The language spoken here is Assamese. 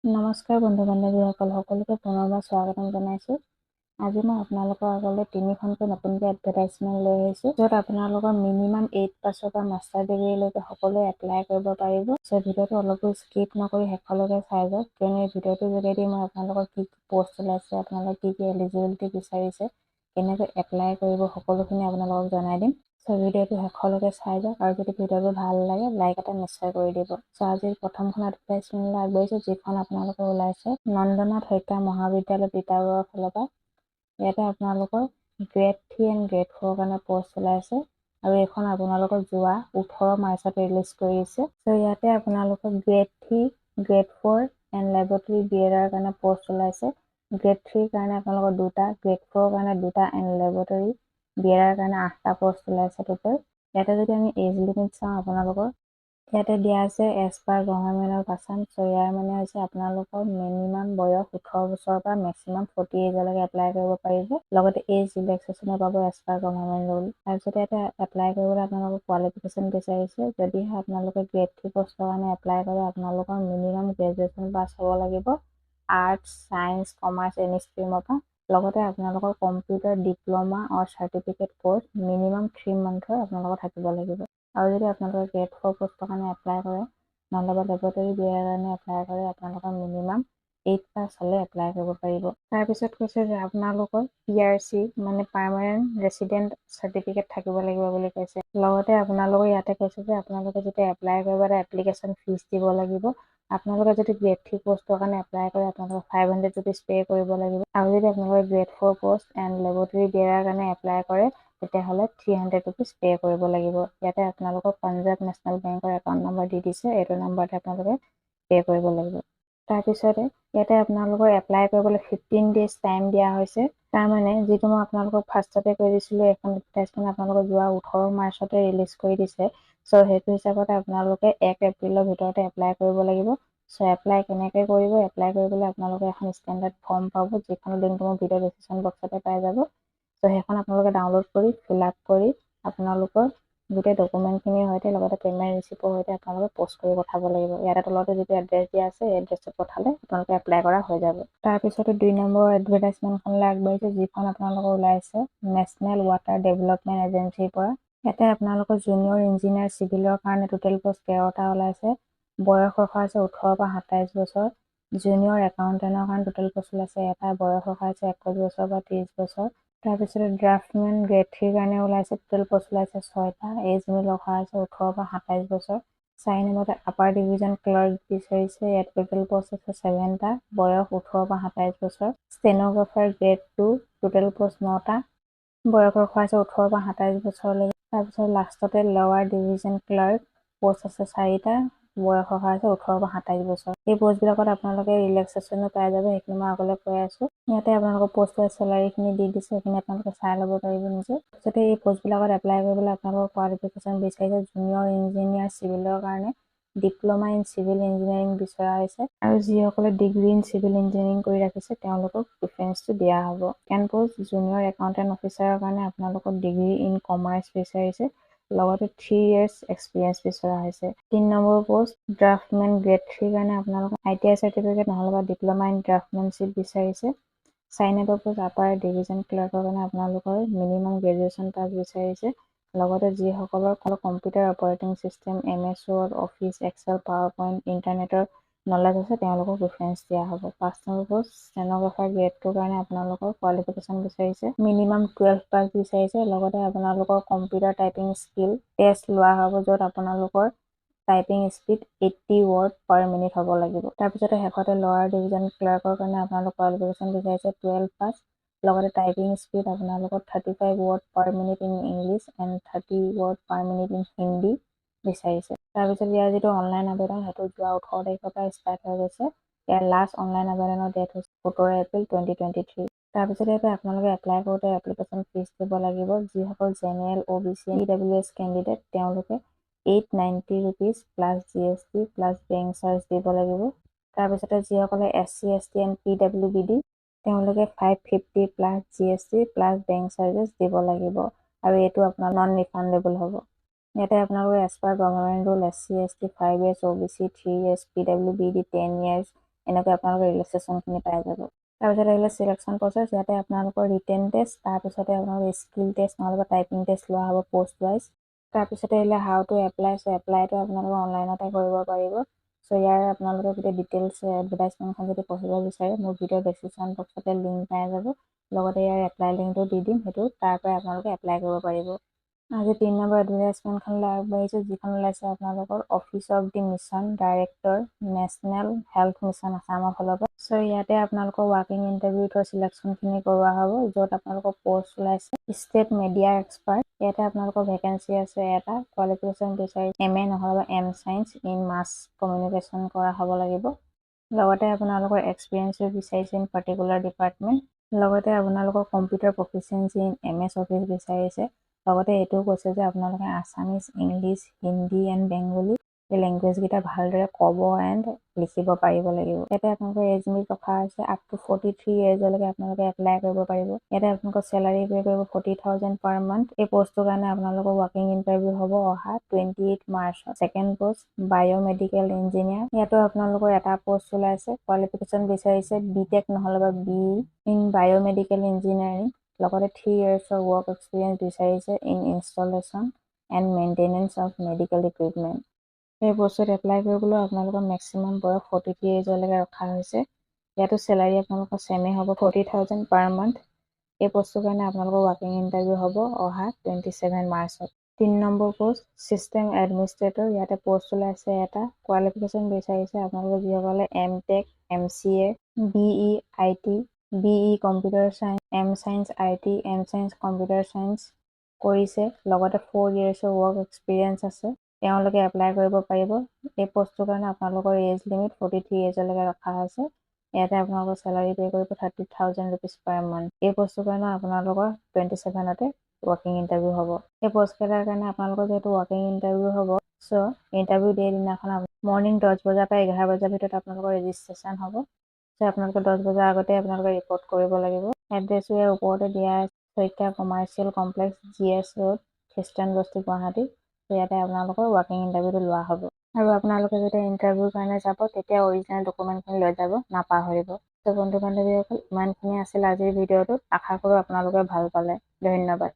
নমস্কাৰ বন্ধু বান্ধৱীসকল, সকলোকে পুনৰবাৰ স্বাগতম জনাইছোঁ। আজি মই আপোনালোকৰ আগলৈ তিনিখনকৈ নতুনকৈ এডভাৰটাইজমেণ্ট লৈ আহিছোঁ, য'ত আপোনালোকৰ মিনিমাম 8 পাছৰ পৰা মাষ্টাৰ ডিগ্ৰীলৈকে সকলোৱে এপ্লাই কৰিব পাৰিব। চ' ভিডিঅ'টো অলপো স্কিপ নকৰি শেষলৈকে চাই যাওক, কিয়নো এই ভিডিঅ'টোৰ যোগেদি মই আপোনালোকৰ কি কি পষ্ট ওলাইছে, আপোনালোকে কি কি এলিজিবিলিটি বিচাৰিছে, কেনেকৈ এপ্লাই কৰিব, সকলোখিনি আপোনালোকক জনাই দিম। চ' ভিডিঅ'টো শেষলৈকে চাই যাওক আৰু যদি ভিডিঅ'টো ভাল লাগে, লাইক এটা নিশ্চয় কৰি দিব। চ' আজিৰ প্ৰথমখন এডভাৰটাইজমেণ্টলৈ আগবাঢ়িছোঁ, যিখন আপোনালোকৰ ওলাইছে নন্দনাথ শইকীয়া মহাবিদ্যালয়, তিতাবৰৰ ফালৰ পৰা। ইয়াতে আপোনালোকৰ গ্ৰেড 3 এণ্ড গ্ৰেড 4ৰ কাৰণে পষ্ট ওলাইছে আৰু এইখন আপোনালোকৰ যোৱা 18 মাৰ্চত ৰিলিজ কৰি দিছে। চ' ইয়াতে আপোনালোকৰ গ্ৰেড 3, গ্ৰেড 4 এণ্ড লেবৰেটৰী বিয়েৰাৰ কাৰণে পষ্ট ওলাইছে। গ্ৰেড 3ৰ কাৰণে আপোনালোকৰ দুটা, গ্ৰেড 4ৰ কাৰণে দুটা এণ্ড লেবৰেটৰী বিয়েৰাৰ কাৰণে আঠটা পষ্ট ওলাইছে টোটেল। ইয়াতে যদি আমি এজ লিমিট চাওঁ, আপোনালোকৰ ইয়াতে দিয়া আছে as per Government of Assam। So ইয়াৰ মানে হৈছে আপোনালোকৰ মিনিমাম বয়স 18 বছৰৰ পৰা মেক্সিমাম 40 এজলৈকে এপ্লাই কৰিব পাৰিব। লগতে এজ ৰিলেক্সেশ্যনো পাব এজ পাৰ গভৰ্ণমেণ্ট ৰুল। তাৰপিছতে ইয়াতে এপ্লাই কৰিবলৈ আপোনালোকৰ কোৱালিফিকেশ্যন বিচাৰিছে। যদিহে আপোনালোকে গ্ৰেড 3 পষ্টৰ কাৰণে এপ্লাই কৰে, আপোনালোকৰ মিনিমাম গ্ৰেজুৱেশ্যন পাছ হ'ব লাগিব আৰ্টছ, ছায়েন্স, কমাৰ্চ এনি ষ্ট্ৰীমৰ পৰা। লগতে আপোনালোকৰ computer diploma or certificate course minimum 3 মান্থৰ আপোনালোকৰ থাকিব লাগিব। আৰু যদি আপোনালোকে গ্ৰেড 4 পষ্টৰ কাৰণে এপ্লাই কৰে, নহ'লে বা লেবৰেটৰী বিয়েৰাৰ কাৰণে এপ্লাই কৰে, আপোনালোকৰ মিনিমাম 8 পাছ হ'লে এপ্লাই কৰিব পাৰিব। তাৰপিছত কৈছে যে আপোনালোকৰ পিআৰচি, মানে পাৰ্মানেণ্ট ৰেচিডেণ্ট চাৰ্টিফিকেট থাকিব লাগিব বুলি কৈছে। লগতে আপোনালোকৰ ইয়াতে কৈছে যে আপোনালোকে যেতিয়া এপ্লাই কৰিব, এটা এপ্লিকেশ্যন ফিজ দিব লাগিব। আপোনালোকে যদি গ্ৰেড 3 পষ্টৰ কাৰণে এপ্লাই কৰে, আপোনালোকে ₹500 পে' কৰিব লাগিব আৰু যদি আপোনালোকে গ্ৰেড 4 পষ্ট এণ্ড লেবৰেটৰী বিয়েৰাৰ কাৰণে এপ্লাই কৰে, তেতিয়াহ'লে ₹300 পে' কৰিব লাগিব। ইয়াতে আপোনালোকৰ পাঞ্জাৱ নেশ্যনেল বেংকৰ একাউণ্ট নম্বৰ দি দিছে। এইটো নম্বৰতে আপোনালোকে পে' কৰিব লাগিব। তাৰপিছতে ইয়াতে আপোনালোকৰ এপ্লাই কৰিবলৈ 15 ডেইজ টাইম দিয়া হৈছে। তাৰমানে যিটো মই আপোনালোকক ফাৰ্ষ্টতে কৈ দিছিলোঁ, এখন এডভাৰটাইজমেণ্ট আপোনালোকৰ যোৱা 18 মাৰ্চতে ৰিলিজ কৰি দিছে। চ' সেইটো হিচাপতে আপোনালোকে 1 এপ্ৰিলৰ ভিতৰতে এপ্লাই কৰিব লাগিব। চ' এপ্লাই কেনেকৈ কৰিব? এপ্লাই কৰিবলৈ আপোনালোকে এখন ষ্টেণ্ডাৰ্ড ফৰ্ম পাব, যিখনৰ লিংকটো মোৰ ভিডিঅ' ডিছক্ৰিপশ্যন বক্সতে পাই যাব। চ' সেইখন আপোনালোকে ডাউনলোড কৰি, ফিল আপ কৰি, আপোনালোকৰ গোটেই ডকুমেণ্টখিনিৰ সৈতে, লগতে পে'মেণ্ট ৰিচিপ্টৰ সৈতে আপোনালোকে প'ষ্ট কৰি পঠাব লাগিব। ইয়াতে তলতে যিটো এড্ৰেছ দিয়া আছে, এই এড্ৰেছটোত পঠালে আপোনালোকে এপ্লাই কৰা হৈ যাব। তাৰপিছতে 2 নম্বৰ এডভাৰটাইজমেণ্টখনলৈ আগবাঢ়িছোঁ, যিখন আপোনালোকৰ ওলাইছে নেশ্যনেল ৱাটাৰ ডেভেলপমেণ্ট এজেঞ্চিৰ পৰা। ইয়াতে আপোনালোকৰ জুনিয়ৰ ইঞ্জিনিয়াৰ চিভিলৰ কাৰণে টোটেল পষ্ট 13টা ওলাইছে। বয়স ৰখা হৈছে 18ৰ পৰা 27 বছৰ। জুনিয়ৰ একাউণ্টেণ্টৰ কাৰণে টোটেল পষ্ট ওলাইছে এটা। বয়স ৰখা হৈছে 21 বছৰ বা 30 বছৰ। তাৰপিছতে ড্ৰাফ্টমেন গ্ৰেড 3ৰ কাৰণে ওলাইছে, টোটেল পষ্ট ওলাইছে ছয়টা। এজ লিমিট ৰখা হৈছে 18ৰ পৰা 27 বছৰ। 4 নম্বৰতে আপাৰ ডিভিজন ক্লাৰ্ক বিচাৰিছে। ইয়াত টোটেল পষ্ট আছে ছেভেনটা। বয়স 18ৰ পৰা 27 বছৰ। ষ্টেন'গ্ৰাফাৰ গ্ৰেড 2, টোটেল পষ্ট নটা। বয়স ৰখা হৈছে 18ৰ পৰা 27 বছৰলৈকে। তাৰপিছত লাষ্টতে লৱাৰ ডিভিজন ক্লাৰ্ক, পষ্ট আছে চাৰিটা। বয়স ৰখা হৈছে 18ৰ পৰা 27 বছৰ। এই পষ্টবিলাকত আপোনালোকে ৰিলেক্সেশ্যনো পাই যাব, সেইখিনি মই আগলৈ কৈ আছোঁ। ইয়াতে আপোনালোকৰ পষ্ট ৱাইজ চেলাৰীখিনি দি দিছে, সেইখিনি আপোনালোকে চাই ল'ব পাৰিব নিজে। তাৰপিছতে এই পষ্টবিলাকত এপ্লাই কৰিবলৈ আপোনালোকৰ কোৱালিফিকেশ্যন বিচাৰিছে। জুনিয়ৰ ইঞ্জিনিয়াৰ চিভিলৰ কাৰণে ডিপ্ল'মা ইন চিভিল ইঞ্জিনিয়াৰিং বিচৰা হৈছে আৰু যিসকলে ডিগ্ৰী ইন চিভিল ইঞ্জিনিয়াৰিং কৰি ৰাখিছে, তেওঁলোকক প্ৰিফাৰেঞ্চটো দিয়া হ'ব। ছেকেণ্ড পষ্ট জুনিয়ৰ একাউণ্টেণ্ট অফিচাৰৰ কাৰণে আপোনালোকক ডিগ্ৰী ইন কমাৰ্চ বিচাৰিছে, লগতে 3 ইয়েৰ্ছ এক্সপিৰিয়েঞ্চ বিচৰা হৈছে। 3 নম্বৰ পষ্ট ড্ৰাফ্টমেন গ্ৰেড 3ৰ কাৰণে আপোনালোকৰ আইটিআই চাৰ্টিফিকেট নহ'লে বা ডিপ্ল'মা ইন ড্ৰাফ্টমেনশ্বিপ বিচাৰিছে। 4 নম্বৰ পষ্ট আপাৰ ডিভিজন ক্লাৰ্কৰ কাৰণে আপোনালোকৰ মিনিমাম গ্ৰেজুৱেশ্যন পাছ বিচাৰিছে। লগতে যিসকলৰ computer operating system, MS Word, Office, Excel, PowerPoint, ইণ্টাৰনেটৰ নলেজ আছে, তেওঁলোকক প্ৰিফাৰেঞ্চ দিয়া হ'ব। 5 নম্বৰ পষ্ট ষ্টেন'গ্ৰাফাৰ গ্ৰেড 2ৰ কাৰণে আপোনালোকৰ কোৱালিফিকেশ্যন বিচাৰিছে মিনিমাম 12 পাছ বিচাৰিছে। লগতে আপোনালোকৰ কম্পিউটাৰ টাইপিং স্কিল টেষ্ট লোৱা হ'ব, য'ত আপোনালোকৰ typing speed 80 word per minute হ'ব লাগিব। তাৰপিছতে শেষতে লৱাৰ ডিভিজন ক্লাৰ্কৰ কাৰণে আপোনালোক কোৱালিফিকেশ্যন বিচাৰিছে 12 পাছ, লগতে টাইপিং স্পীড আপোনালোকৰ 35 word per minute in English and 30 word per minute in Hindi বিচাৰিছে। তাৰপিছত ইয়াৰ যিটো অনলাইন আবেদন, সেইটো যোৱা 18 তাৰিখৰ পৰা ষ্টাৰ্ট হৈ গৈছে। ইয়াৰ লাষ্ট অনলাইন আবেদনৰ ডেট হৈছে 17 এপ্ৰিল 2023। তাৰপিছতে ইয়াতে আপোনালোকে এপ্লাই কৰোঁতে এপ্লিকেশ্যন ফিজ দিব লাগিব। যিসকল জেনেৰেল, অ'বিচি, ইডাব্লিউএছ কেণ্ডিডেট, তেওঁলোকে ₹890 plus GST plus bank charge দিব লাগিব। তাৰপিছতে যিসকলে এছচি, এছটি এণ্ড পিডাব্লিউবিডি, তেওঁলোকে 550 plus GST plus bank charges দিব লাগিব আৰু এইটো আপোনাৰ নন ৰিফাণ্ডেবল হ'ব। ইয়াতে আপোনালোকে as per government rule, SC, ST 5 years, OBC 3 years, PWBD 10 years এনেকৈ আপোনালোকে ৰিলেক্সেশ্যনখিনি পাই যাব। তাৰপিছত আহিলে চিলেকশ্যন প্ৰচেছ। ইয়াতে আপোনালোকৰ ৰিটেন টেষ্ট, তাৰপিছতে আপোনালোকৰ স্কিল টেষ্ট নহ'লে টাইপিং টেষ্ট লোৱা হ'ব পষ্ট ৱাইজ। তাৰপিছতে আহিলে how to apply. চ' এপ্লাইটো আপোনালোকে অনলাইনতে কৰিব পাৰিব। চ' ইয়াৰ আপোনালোকে গোটেই ডিটেইলছ এডভাৰটাইজমেণ্টখন যদি পঢ়িব বিচাৰে, মোৰ ভিডিঅ' ডেছক্ৰিপশ্যন বক্সতে লিংক পাই যাব। লগতে ইয়াৰ এপ্লাই লিংকটো দি দিম, সেইটো তাৰ পৰাই আপোনালোকে এপ্লাই কৰিব পাৰিব। আজি 3 নম্বৰ এডভাৰটাইজমেণ্টখনলৈ আগবাঢ়িছোঁ, যিখন ওলাইছে আপোনালোকৰ Office of the Mission Director, National Health Mission, আছামৰ ফালৰ পৰা। চ' ইয়াতে আপোনালোকৰ ৱাক ইন ইণ্টাৰভিউ থ্ৰু চিলেকশ্যনখিনি কৰোৱা হ'ব, য'ত আপোনালোকৰ পষ্ট ওলাইছে ষ্টেট মিডিয়া এক্সপাৰ্ট। ইয়াতে আপোনালোকৰ ভেকেঞ্চি আছে এটা। কোৱালিফিকেশ্যন বিচাৰি এম এ নহ'লে M Science in Mass Communication কৰা হ'ব লাগিব। লগতে আপোনালোকৰ এক্সপিৰিয়েঞ্চো বিচাৰিছে ইন পাৰ্টিকুলাৰ ডিপাৰ্টমেণ্ট। লগতে আপোনালোকৰ computer proficiency in MS Office বিচাৰিছে। লগতে এইটোও কৈছে যে আপোনালোকে Assamese, English, Hindi and Bengali এই লেংগুৱেজকেইটা ভালদৰে ক'ব এণ্ড লিখিব পাৰিব লাগিব। ইয়াতে আপোনালোকৰ এজ লিমিট ৰখা হৈছে আপ টু 43 এজলৈকে আপোনালোকে এপ্লাই কৰিব পাৰিব। ইয়াতে আপোনালোকৰ চেলাৰী পে' কৰিব 40,000 পাৰ মান্থ। এই পষ্টটোৰ কাৰণে আপোনালোকৰ ৱাক ইন ইণ্টাৰভিউ হ'ব অহা 28 মাৰ্চত। Second post biomedical engineer. ইয়াতো আপোনালোকৰ এটা পষ্ট ওলাইছে। কোৱালিফিকেশ্যন বিচাৰিছে বি টেক নহ'লে বা বি ইন বায়'মেডিকেল ইঞ্জিনিয়াৰিং। লগতে 3 ইয়েৰ্ছৰ ৱৰ্ক এক্সপিৰিয়েঞ্চ বিচাৰিছে in installation and maintenance of medical equipment। এই পষ্টত এপ্লাই কৰিবলৈ আপোনালোকৰ মেক্সিমাম বয়স 43 এজলৈকে ৰখা হৈছে। ইয়াতো চেলাৰী আপোনালোকৰ ছেমেই হ'ব, 40,000 পাৰ মান্থ। এই পষ্টটোৰ কাৰণে আপোনালোকৰ ৱাক ইন ইণ্টাৰভিউ হ'ব অহা 27 মাৰ্চত। 3 নম্বৰ পষ্ট ছিষ্টেম এডমিনিষ্ট্ৰেটৰ। ইয়াতে পষ্ট ওলাইছে এটা। কোৱালিফিকেশ্যন বিচাৰিছে আপোনালোকে যিসকলে M tech, MCA, BE IT, BE Computer Science, M Science IT, M Science Computer Science কৰিছে, লগতে 4 ইয়েৰ্ছৰ ৱৰ্ক এক্সপিৰিয়েঞ্চ আছে, তেওঁলোকে এপ্লাই কৰিব পাৰিব। এই পষ্টটোৰ কাৰণে আপোনালোকৰ এজ লিমিট 43 এজলৈকে ৰখা হৈছে। ইয়াতে আপোনালোকৰ চেলাৰী পে' কৰিব ₹30,000 per month। এই পষ্টটোৰ কাৰণে আপোনালোকৰ 27তে ৱাক ইন ইণ্টাৰভিউ হ'ব। এই পষ্টকেইটাৰ কাৰণে আপোনালোকৰ যিহেতু ৱাক ইন ইণ্টাৰভিউ হ'ব, চ' ইণ্টাৰভিউ ডে দিনাখন মৰ্ণিং 10 বজাৰ পৰা 11 বজাৰ ভিতৰত আপোনালোকৰ ৰেজিষ্ট্ৰেশ্যন হ'ব। চ' আপোনালোকে 10 বজাৰ আগতে আপোনালোকে ৰিপৰ্ট কৰিব লাগিব। এড্ৰেছো ইয়াৰ ওপৰতে দিয়া আছে, Saikia commercial complex, G S road, Christianbasti, Guwahati. ইয়াতে আপোনালোকৰ ৱাক ইন ইণ্টাৰভিউটো লোৱা হ'ব আৰু আপোনালোকে যেতিয়া ইণ্টাৰভিউৰ কাৰণে যাব, তেতিয়া অৰিজিনেল ডকুমেণ্টখিনি লৈ যাব নাপাহৰিব। ত' বন্ধু বান্ধৱীসকল, ইমানখিনি আছিল আজিৰ ভিডিঅ'টোত। আশা কৰোঁ আপোনালোকে ভাল পালে। ধন্যবাদ।